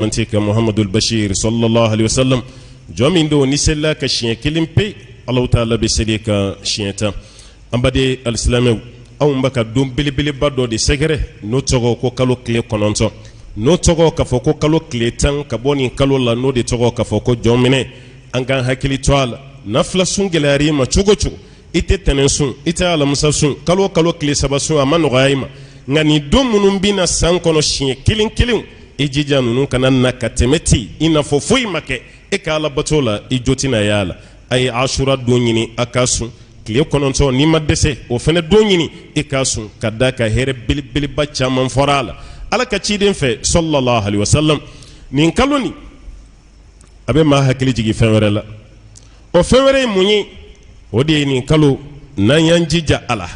An ka Muhamadul Bashir sallallahu alaihi wasallam jɔn min don n'i selila a kan siɲɛ kelen pe, Alahu taala bɛ seli i kan siɲɛ 10. An baden alisilamɛw, anw bɛ ka don belebeleba dɔ de sɛgɛrɛ, n'o tɔgɔ ko kalo tile 9, n'o tɔgɔ k'a fɔ ko kalo tile 10 ka bɔ nin kalo la, n'o de tɔgɔ k'a fɔ ko jɔnminɛ. An k'an hakili to a la, nafila sun gɛlɛyara i ma cogo o cogo, i tɛ tɛnɛn sun, i tɛ alamisa sun, kalo o kalo tile saba sun, a ma nɔgɔya i ma. Nka nin don minnu bɛ na san kɔnɔ siɲɛ kelen kelen, i jija ninnu kana na ka tɛmɛ ten i n'a fɔ foyi ma kɛ e ka alabato la, i jo tɛna y'a la. A ye asura don ɲini a ka sun tile 9, n'i ma dɛsɛ o fana don ɲini i ka sun, ka da ka hɛrɛ belebeleba caman fɔra a la Ala ka ciden fɛ sallallahu alaihi wasallam. Nin kalo nin a bɛ maa hakili jigin fɛn wɛrɛ la. O fɛn wɛrɛ ye mun ye? O de ye nin kalo, n'an y'an jija a la,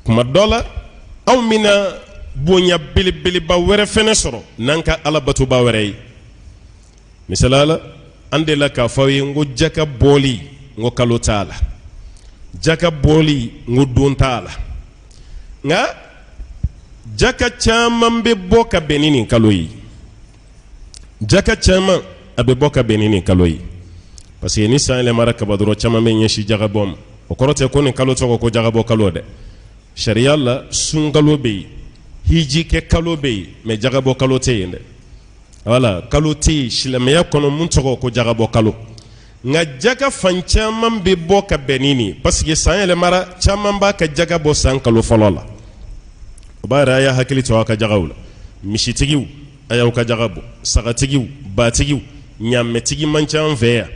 kuma dɔ la anw bɛna bonya belebeleba wɛrɛ fɛnɛ sɔrɔ n'an ka alabatoba wɛrɛ ye. Misaliya la, an delila k'a fɔ aw ye n ko jaka bɔli, n ko kalo t'a la, jaka bɔli, n ko don t'a la. Nka jaka caman bɛ bɔ ka bɛn ni nin kalo ye. Jaka caman a bɛ bɔ ka bɛn ni nin kalo ye, parce que ni san yɛlɛmara kaba dɔrɔn, caman bɛ ɲɛsin jagabɔ ma. O kɔrɔ tɛ ko nin kalo tɔgɔ ko jagabɔ kalo dɛ. Sariya la, sunkalo bɛ yen, hiji kɛ kalo bɛ yen, mais jagabɔ kalo tɛ yen dɛ. Wala kalo tɛ yen silamɛya kɔnɔ mun tɔgɔ ko jagabɔ kalo. Nka jaka fan caman bɛ bɔ ka bɛn ni nin, parce que san yɛlɛmara, caman b'a ka jaga bɔ san kalo fɔlɔ la. O b'a yɛrɛ, a y'a hakili to aw ka jagaw la. Misitigiw, a y'aw ka jaga bɔ. Sagatigiw, batigiw, ɲaamɛtigi man ca an fɛ yan,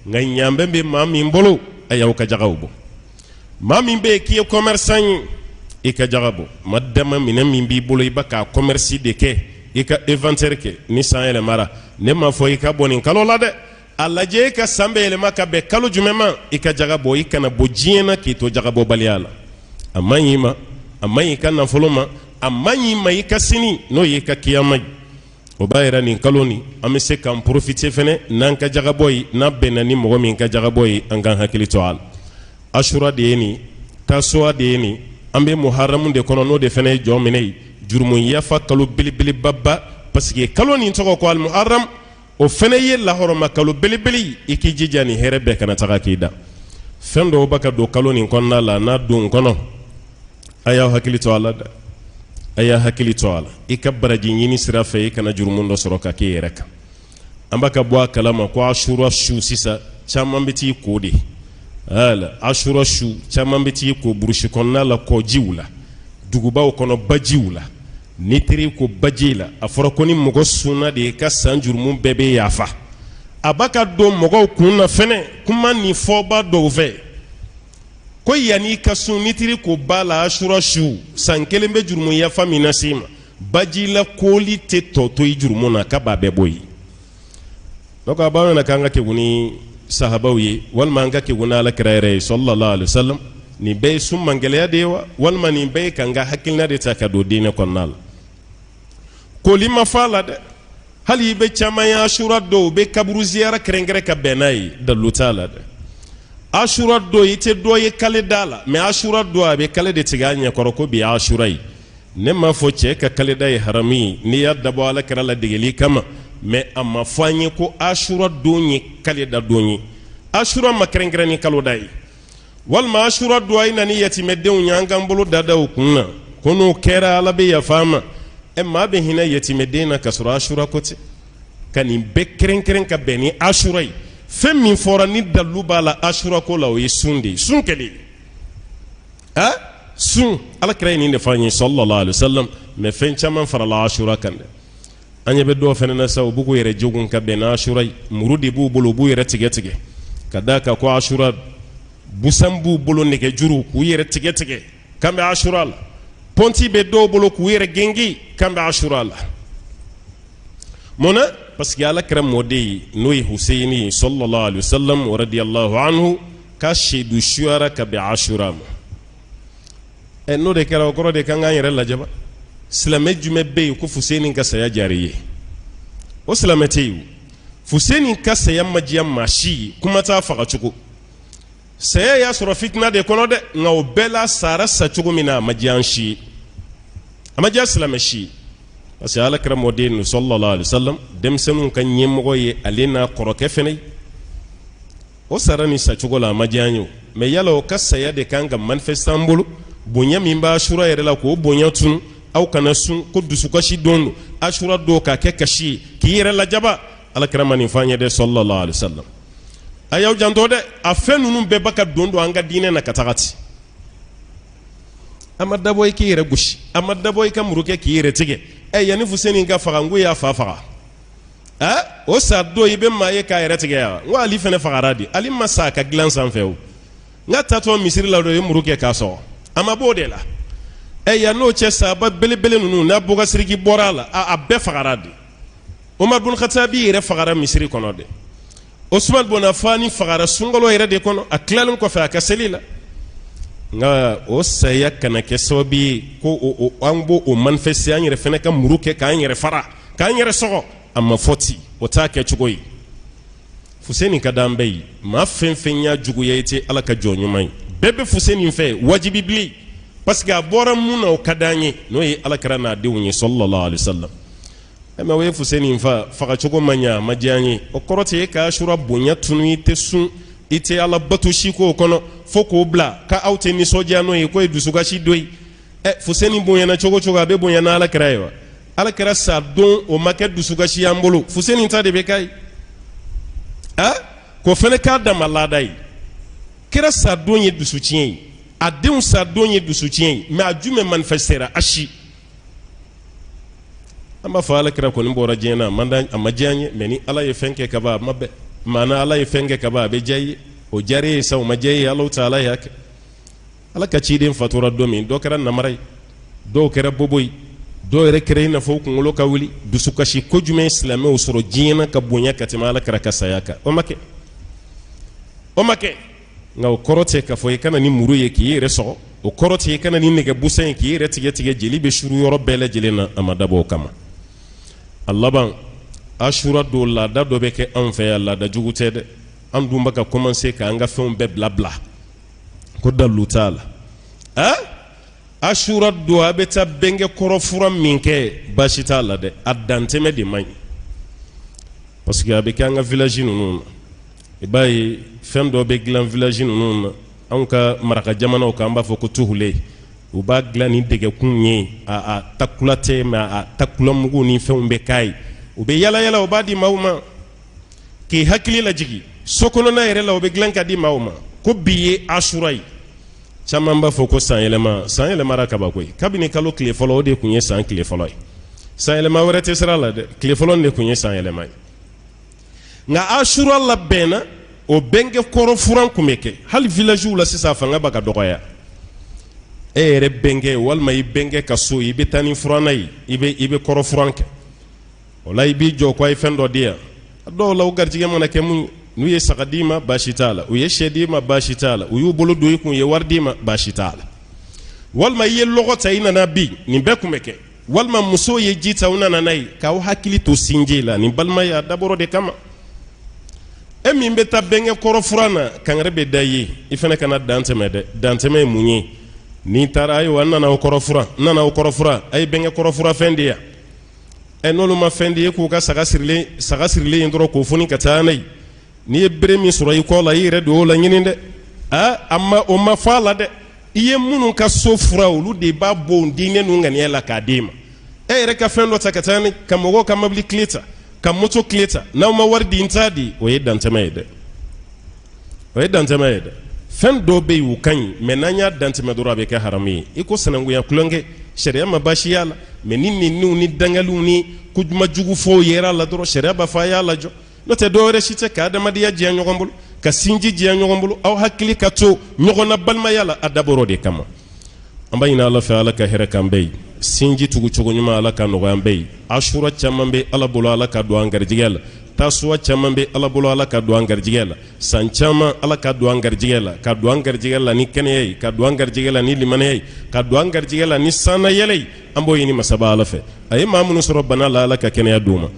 nka ɲaamɛ bɛ maa min bolo, a y'aw ka jagaw bɔ. Maa min bɛ yen k'i ye commerçant ye, i ka jaga bɔ. Ma dama minɛn min b'i bolo, i bɛ ka commerce de kɛ, i ka inventaire kɛ. Ni san yɛlɛmara, ne m'a fɔ i ka bɔ nin kalo la dɛ. A lajɛ e ka san bɛ yɛlɛma ka bɛn kalo jumɛn ma, i ka jaga bɔ. I kana bɔ diɲɛ na k'i to jagabɔbaliya la. A man ɲi ma, a man ɲi i ka nafolo ma, a man ɲi ma i ka sini, n'o y'i ka kiyama ye. O b'a yira nin kalo nin, an bɛ se k'an profiter fɛnɛ n'an ka jagabɔ ye. N'a bɛnna ni mɔgɔ min ka jagabɔ ye, an k'an hakili to a la. Asura de ye nin, tasuwa de ye nin. An bɛ muharamu de kɔnɔ, n'o de fɛnɛ ye jɔn minɛ ye, jurumu yafa kalo belebelebaba, parce que kalo nin tɔgɔ ko alimuharam. O fana ye lahɔrɔma kalo belebele. I k'i jija nin hɛrɛ bɛɛ kana taga k'i dan. Fɛn dɔw bɛ ka don kalo nin kɔnɔna la n'a don kɔnɔ, a y'aw hakili to a la dɛ, a y'a hakili to a la. I ka baraji ɲini sira fɛ, i kana jurumu dɔ sɔrɔ ka k'i yɛrɛ kan. An b'a ka bɔ a kalama ko asura su sisan, caman bɛ t'i ko de. Asura su, caman bɛ t'i ko burusi kɔnɔna la, kɔjiw la, dugubaw kɔnɔ, bajiw la. N'i taar'i ko baji la, a fɔra ko ni mɔgɔ sunna de, i ka san jurumu bɛɛ bɛ yafa. A b'a ka don mɔgɔw kun na fɛnɛ, kuma ni fɔba dɔw fɛ ko yanni i ka sun, n'i taar'i ko ba la asura su, san kelen bɛ jurumu yafa min na se i ma, baji la koli tɛ tɔ to i jurumu na, k'a b'a bɛɛ bɔ yen. Donc a b'an na k'an ka kekun ni sahabaw ye, walima an ka kekun ni ala kira yɛrɛ ye sallallahu alaihi wasallam. Nin bɛɛ ye sun mangɛlɛya de ye wa, walima nin bɛɛ ye k'an ka hakilina de ta ka don diinɛ kɔnɔna la? Koli ma fɔ a la dɛ. Hali i bɛ caman ye, asura don, u bɛ kaburu ziyara kɛrɛnkɛrɛn ka bɛn n'a ye, dalilu t'a la dɛ. Asura don, i tɛ dɔ ye kale da la, mais asura don, a bɛ kale de tigɛ a ɲɛkɔrɔ ko bi asura ye. Ne m'a fɔ cɛ ka kaleda ye haramu ye n'i y'a dabɔ ala kira ladegeli kama, mais a ma fɔ an ye ko asura don ye kaleda don ye. Asura ma kɛrɛnkɛrɛn ni kaloda ye. Walima asura don, a ye na ni yatimɛdenw ye, an k'an bolo dada u kun na, ko n'o kɛra ala bɛ yafa an ma. Ɛ, maa bɛ hinɛ yatimɛden na ka sɔrɔ asura ko tɛ, ka nin bɛɛ kɛrɛnkɛrɛn ka bɛn ni asura ye. Fɛn min fɔra ni dalilu b'a la asura ko la, o ye sun de ye, sun kɛlen a sun. Ala kira ye nin de fɔ an ye sallallahu alaihi wasallam. Mais fɛn caman farala asura kan dɛ. An ɲɛ bɛ dɔw fana na sa, u b'u k'u yɛrɛ jogun ka bɛn n'asura ye. Muru de b'u bolo, u b'u yɛrɛ tigɛ tigɛ ka d'a kan ko asura. Busan b'u bolo, nɛgɛjuru, k'u yɛrɛ tigɛ tigɛ k'an bɛ asura la. Pɔnti bɛ dɔw bolo k'u yɛrɛ gengi k'an bɛ asura la. Mun na? Parce que ala kira mɔden ye, n'o ye Huseyini ye sallallahu alaihi wasallam wa radiyallahu anhu, ka seyidu suyara ka bɛn asura ma. Ɛ, n'o de kɛra, o kɔrɔ de k'an k'an yɛrɛ lajɛ. Silamɛ jumɛn bɛ yen ko Fuseni ka saya diyara i ye? O silamɛ tɛ yen. Fuseni ka saya ma diya maa si ye, kuma t'a faga cogo. Saya y'a sɔrɔ fitina de kɔnɔ dɛ, nka o bɛɛ la, sara sa cogo min na, a ma diya an si ye, a ma diya silamɛ si ye. Parce que ala kira mɔden sallallahu alaihi wasallam denmisɛnninw ka ɲɛmɔgɔ ye ale n'a kɔrɔkɛ fana ye. O sara nin sacogo la, a ma diya an ye o, mais yala o ka saya de kan ka manifester an bolo? Bonya min b'a asura yɛrɛ la, k'o bonya tunu, aw kana sun ko dusukasi don don, asura don k'a kɛ kasi ye k'i yɛrɛ lajaba. Ala kira ma nin fɔ an ye dɛ, sallallahu alaihi wasallam. A y'aw janto dɛ, a fɛn ninnu bɛɛ ba ka don don an ka diinɛ na ka taga ten. A ma dabɔ i k'i yɛrɛ gosi, a ma dabɔ i ka muru kɛ k'i yɛrɛ tigɛ. Ɛ, yanni Fuseni ka faga, n ko y'a fa faga. Ɛ, o sa don, i bɛ maa ye k'a yɛrɛ tigɛ yan? N ko Ali fana fagara de. Ali ma sa a ka dilan sanfɛ o, n ka taatɔ misiri la dɔ ye muru kɛ k'a sɔgɔ, a ma b'o de la. Ɛ, yan n'o cɛ, sahaba belebele ninnu n'a Bubakari Sidiki bɔra a la, a bɛɛ fagara de. Umar bun Khattabi yɛrɛ fagara misiri kɔnɔ de. Osman bun Affani fagara sunkalo yɛrɛ de kɔnɔ, a tilalen kɔfɛ a ka seli la. Nka o saya kana kɛ sababu ye ko an b'o o manifester, an yɛrɛ fana ka muru kɛ k'an yɛrɛ fara, k'an yɛrɛ sɔgɔ. A ma fɔ ten, o t'a kɛcogo ye. Fuseni ka d'an bɛɛ ye. Maa fɛn fɛn y'a juguya, i tɛ Ala ka jɔn ɲuman ye. Bɛɛ bɛ Fuseni fɛ wajibi bilen, parce que a bɔra mun na, o ka d'an ye, n'o ye ala kira n'a denw ye, sallallahu alaihi wasallam. Mais o ye Fuseni fa fagacogo ma ɲa, a ma diya an ye. O kɔrɔ tɛ e ka asura bonya tunu, i tɛ sun, i tɛ ala bato si k'o kɔnɔ, fo k'o bila ka aw tɛ nisɔndiya n'o ye, k'o ye dusukasi dɔ ye. Ɛ, Fuseni bonyana cogo cogo, a bɛ bonya n'ala kira ye wa? Ala kira sa don, o ma kɛ dusukasi y'an bolo. Fuseni ta de bɛ k'a ye, a k'o fana k'a dama laada ye. Kira sa don ye dusu tiɲɛ ye, a denw sa don ye dusu tiɲɛ ye, mais a jumɛn manifestera? A si. An b'a fɔ ala kira kɔni bɔra diɲɛ na, a ma diya an ye, mais ni ala ye fɛn kɛ kaban, a ma bɛn. Maana ala ye fɛn kɛ kaban, a bɛ diya i ye. O diyara e ye sa, o ma diya i ye, Ala ta ala y'a kɛ. Ala ka ciden fatura don min, dɔ kɛra namara ye, dɔw kɛra bobo ye, dɔw yɛrɛ kɛra i n'a fɔ u kunkolo ka wuli. Dusukasi ko jumɛn silamɛw sɔrɔ diɲɛ na ka bonya ka tɛmɛ ala kira ka saya kan? O ma kɛ, o ma kɛ. Nka o kɔrɔ tɛ k'a fɔ i kana ni muru ye k'i yɛrɛ sɔgɔ, o kɔrɔ tɛ i kana ni nɛgɛ busan ye k'i yɛrɛ tigɛ tigɛ, jeli bɛ suru yɔrɔ bɛɛ lajɛlen na. A ma dabɔ o kama. A laban, asura don laada dɔ bɛ kɛ anw fɛ yan, laada jugu tɛ dɛ. An dun bɛ ka commencer k'an ka fɛnw bɛɛ bila bila ko dalu t'a la. A asura don, a bɛ taa bɛnkɛ kɔrɔ furan min kɛ, baasi t'a la dɛ, a dantɛmɛ de man ɲi. Parce que a bɛ kɛ an ka village ninnu na, i b'a ye fɛn dɔ bɛ dilan village ninnu na, anw ka maraka jamanaw kan, an b'a fɔ ko tuhule. U b'a dilan ni dɛgɛkun ye, a takula tɛ, mais a takula mugu ni fɛnw bɛ k'a ye. U bɛ yala yala, u b'a di maaw ma k'i hakili lajigin. So kɔnɔna yɛrɛ la, u bɛ dilan ka di maaw ma ko bi ye asura ye. Caman b'a fɔ ko san yɛlɛma. San yɛlɛmara kabako ye. Kabini kalo tile fɔlɔ, o de tun ye san tile fɔlɔ ye. San yɛlɛma wɛrɛ tɛ sira la dɛ, tile fɔlɔ de tun ye san yɛlɛma ye. Nka asura labɛnna, o bɛnkɛ kɔrɔ furan tun bɛ kɛ hali villagew la. Sisan fanga b'a ka dɔgɔya. E yɛrɛ bɛnkɛ walima i bɛnkɛ ka so, i bɛ taa ni furanna ye, i bɛ kɔrɔ furan kɛ. O la, i b'i jɔ ko a ye fɛn dɔ di yan. A dɔw la, o garijɛgɛ mana kɛ mun ye, n'u ye saga d'i ma, baasi t'a la. U ye sɛ d'i ma, baasi t'a la. U y'u bolo don i kun, u ye wari d'i ma, baasi t'a la. Walima i ye lɔgɔ ta, i nana bi, nin bɛɛ tun bɛ kɛ. Walima muso ye ji ta, u nana n'a ye k'aw hakili to sinji la. Nin balimaya, a dabɔrɔ de kama. E min bɛ taa bɛnkɛ kɔrɔ furan na, kangari bɛ da i ye, i fana kana dan tɛmɛ dɛ. Dantɛmɛ ye mun ye? N'i taara, ayiwa, n nana aw kɔrɔ furan, n nana aw kɔrɔ furan, a ye bɛnkɛ kɔrɔ furan fɛn di yan. Ɛ, n'olu ma fɛn di, e k'u ka saga sirilen ye dɔrɔn k'o foni ka taa n'a ye. N'i ye bere min sɔrɔ i kɔ la, i yɛrɛ don o la ɲini dɛ. Aa, a ma o ma fɔ a la dɛ. I ye minnu ka so fura, olu de b'a bɔ diinɛ ninnu ŋaniya la k'a d'e ma. E yɛrɛ ka fɛn dɔ ta ka taa ni ka mɔgɔw ka mobili kile ta, ka moto kile ta, n'aw ma wari di, n t'a di, o ye dantɛmɛ ye dɛ, o ye dantɛmɛ ye dɛ. Fɛn dɔw bɛ yen, u ka ɲi, mais n'an y'a dantɛmɛ dɔrɔn, a bɛ kɛ haramu ye. I ko sinankunya tulonkɛ, sariya ma baasi y'a la, mais ni niniw ni dangaliw ni kojugu jugu fɔw yera a la dɔrɔn, sariya b'a fɔ a y'a lajɔ. N'o tɛ, dɔwɛrɛ si tɛ ka adamadenya diya ɲɔgɔn bolo, ka sinji diya ɲɔgɔn bolo, aw hakili ka to ɲɔgɔn na balimaya la, a dabɔrɔ de kama. An b'a ɲini Ala fɛ, Ala ka hɛrɛ k'an bɛɛ ye. Sinji tugu cogo ɲuman, Ala ka nɔgɔya an bɛɛ ye. Asura caman bɛ Ala bolo, Ala ka don an garijɛgɛ la. Tasuwa caman bɛ Ala bolo, Ala ka don an garijɛgɛ la. San caman, Ala ka don an garijɛgɛ la, ka don an garijɛgɛ la ni kɛnɛya ye, ka don an garijɛgɛ la ni limaniya ye, ka don an garijɛgɛ la ni sannayɛlɛ ye. An b'o ɲini masaba Ala fɛ. A ye maa minnu sɔrɔ bana la, Ala ka kɛnɛya d'u ma.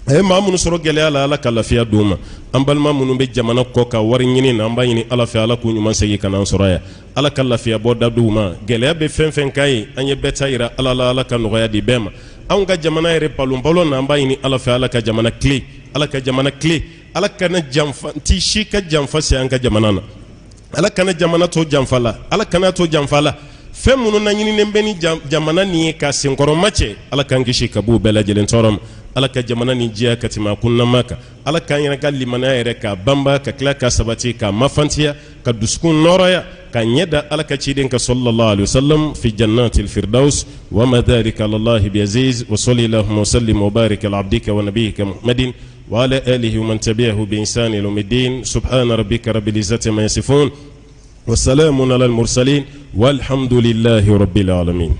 A ye maa minnu sɔrɔ gɛlɛya la, Ala ka lafiya d'u ma. An balima minnu bɛ jamana kɔ ka wari ɲini na, an b'a ɲini Ala fɛ, Ala k'u ɲuman segin ka na an sɔrɔ yan. Ala ka lafiya bɔ da d'u ma. Gɛlɛya bɛ fɛn fɛn kan ye, an ye bɛɛ ta yira Ala la, Ala ka nɔgɔya di bɛɛ ma. Anw ka jamana yɛrɛ balonbalon na, an b'a ɲini Ala fɛ, Ala ka jamana tilen, Ala ka jamana tilen. Ala kana janfanti si ka janfa se an ka jamana na. Ala kana jamana to janfa la, Ala kana to janfa la. Fɛn minnu na ɲininen bɛ ni jamana nin ye ka senkɔrɔma cɛ, Ala k'an kisi ka b'o bɛɛ lajɛlen tɔɔrɔ ma. Ala ka jamana nin diya ka tɛmɛ a kunnama kan. Ala k'an yɛrɛ ka limaniya yɛrɛ k'a banba, ka tila ka sabati, k'a mafantiya, ka dusukun nɔrɔya, ka ɲɛ da Ala ka ciden kan sallallahu alaihi wasallam fi jannatil firdaus. Wa ma dhalika ala Allahi bi aziz. Wa salli allahumma wa sallim wa barik ala abdika wa nabiyyika Muhammadin wa ala alihi wa man tabi'ahu bi ihsan ila yawmiddin. Subhana rabbika rabbil izzati ma yasifun wa salamun ala al mursalin walhamdulillahi rabbil alamin.